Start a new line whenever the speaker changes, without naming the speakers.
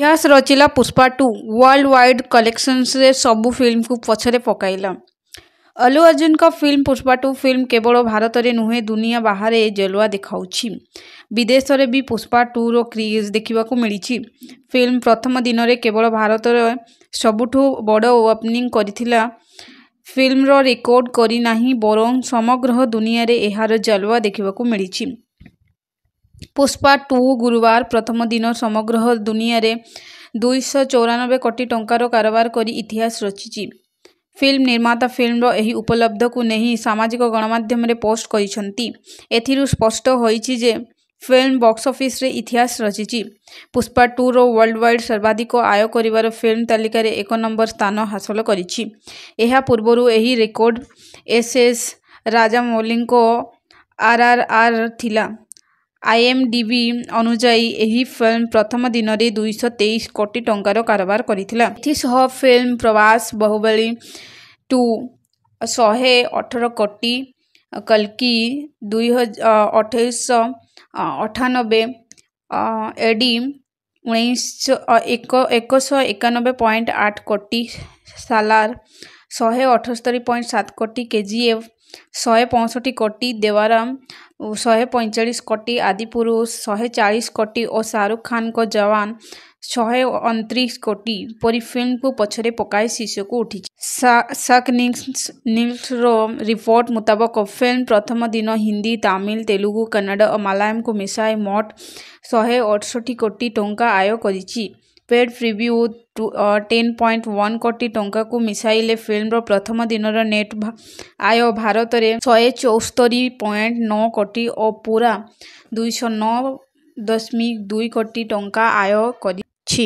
ଇତିହାସ ରଚିଲା Pushpa 2, world wide କଲେକ୍ସନ୍ସରେ ସବୁ ଫିଲ୍ମକୁ ପଛରେ ପକାଇଲା। ଅଲ୍ଲୁ ଅର୍ଜୁନଙ୍କ ଫିଲ୍ମ ପୁଷ୍ପା 2 ଫିଲ୍ମ କେବଳ ଭାରତରେ ନୁହେଁ, ଦୁନିଆ ବାହାରେ ଜଲୱା ଦେଖାଉଛି। ବିଦେଶରେ ବି ପୁଷ୍ପା 2ର କ୍ରେଜ୍ ଦେଖିବାକୁ ମିଳିଛି। ଫିଲ୍ମ ପ୍ରଥମ ଦିନରେ କେବଳ ଭାରତରେ ସବୁଠୁ ବଡ଼ ଓପନିଂ କରିଥିଲା ଫିଲ୍ମର ରେକର୍ଡ କରିନାହିଁ, ବରଂ ସମଗ୍ର ଦୁନିଆରେ ଏହାର ଜଲୱା ଦେଖିବାକୁ ମିଳିଛି। ପୁଷ୍ପା 2 ଗୁରୁବାର ପ୍ରଥମ ଦିନ ସମଗ୍ର ଦୁନିଆରେ 294 କୋଟି ଟଙ୍କାର କାରବାର କରି ଇତିହାସ ରଚିଛି। ଫିଲ୍ମ ନିର୍ମାତା ଫିଲ୍ମର ଏହି ଉପଲବ୍ଧିକୁ ନେଇ ସାମାଜିକ ଗଣମାଧ୍ୟମରେ ପୋଷ୍ଟ କରିଛନ୍ତି। ଏଥିରୁ ସ୍ପଷ୍ଟ ହୋଇଛି ଯେ ଫିଲ୍ମ ବକ୍ସ ଅଫିସରେ ଇତିହାସ ରଚିଛି। ପୁଷ୍ପା 2ର ୱାର୍ଲଡ ୱାଇଡ୍ ସର୍ବାଧିକ ଆୟ କରିବାର ଫିଲ୍ମ ତାଲିକାରେ 1 ନମ୍ବର ସ୍ଥାନ ହାସଲ କରିଛି। ଏହା ପୂର୍ବରୁ ଏହି ରେକର୍ଡ ଏସ୍ ଏସ୍ ରାଜାମୌଲିଙ୍କ ଆର୍ଆର୍ଆର୍ ଥିଲା। ଆଇଏମ୍ଡିବି ଅନୁଯାୟୀ ଏହି ଫିଲ୍ମ ପ୍ରଥମ ଦିନରେ 223 କୋଟି ଟଙ୍କାର କାରବାର କରିଥିଲା। ଏଥିସହ ଫିଲ୍ମ ପ୍ରଭାସ ବାହୁବଳୀ 2 118 କୋଟି, କଲ୍କି 2898, ଏଡି 191.8 କୋଟି, ସାଲାର 178.7 କୋଟି, କେଜିଏଫ୍ 165 କୋଟି, ଦେୱାରା 145 କୋଟି, ଆଦିପୁରୁଷ 140 କୋଟି ଓ ଶାହରୁଖ ଖାନଙ୍କ ଜୱାନ 129 କୋଟି ପରି ଫିଲ୍ମକୁ ପଛରେ ପକାଇ ଶୀର୍ଷକୁ ଉଠିଛି। ସାକ୍ ନିକ୍ସର ରିପୋର୍ଟ ମୁତାବକ ଫିଲ୍ମ ପ୍ରଥମ ଦିନ ହିନ୍ଦୀ, ତାମିଲ, ତେଲୁଗୁ, କନ୍ନଡ଼ ଓ ମାଲାୟାଲମକୁ ମିଶାଇ ମୋଟ 168 କୋଟି ଟଙ୍କା ଆୟ କରିଛି। ପେଡ୍ ପ୍ରିଭ୍ୟୁ 10.1 କୋଟି ଟଙ୍କାକୁ ମିଶାଇଲେ ଫିଲ୍ମର ପ୍ରଥମ ଦିନର ନେଟ୍ ଆୟ ଭାରତରେ 174.9 କୋଟି ଓ ପୂରା 209.2 କୋଟି ଟଙ୍କା ଆୟ କରିଛି।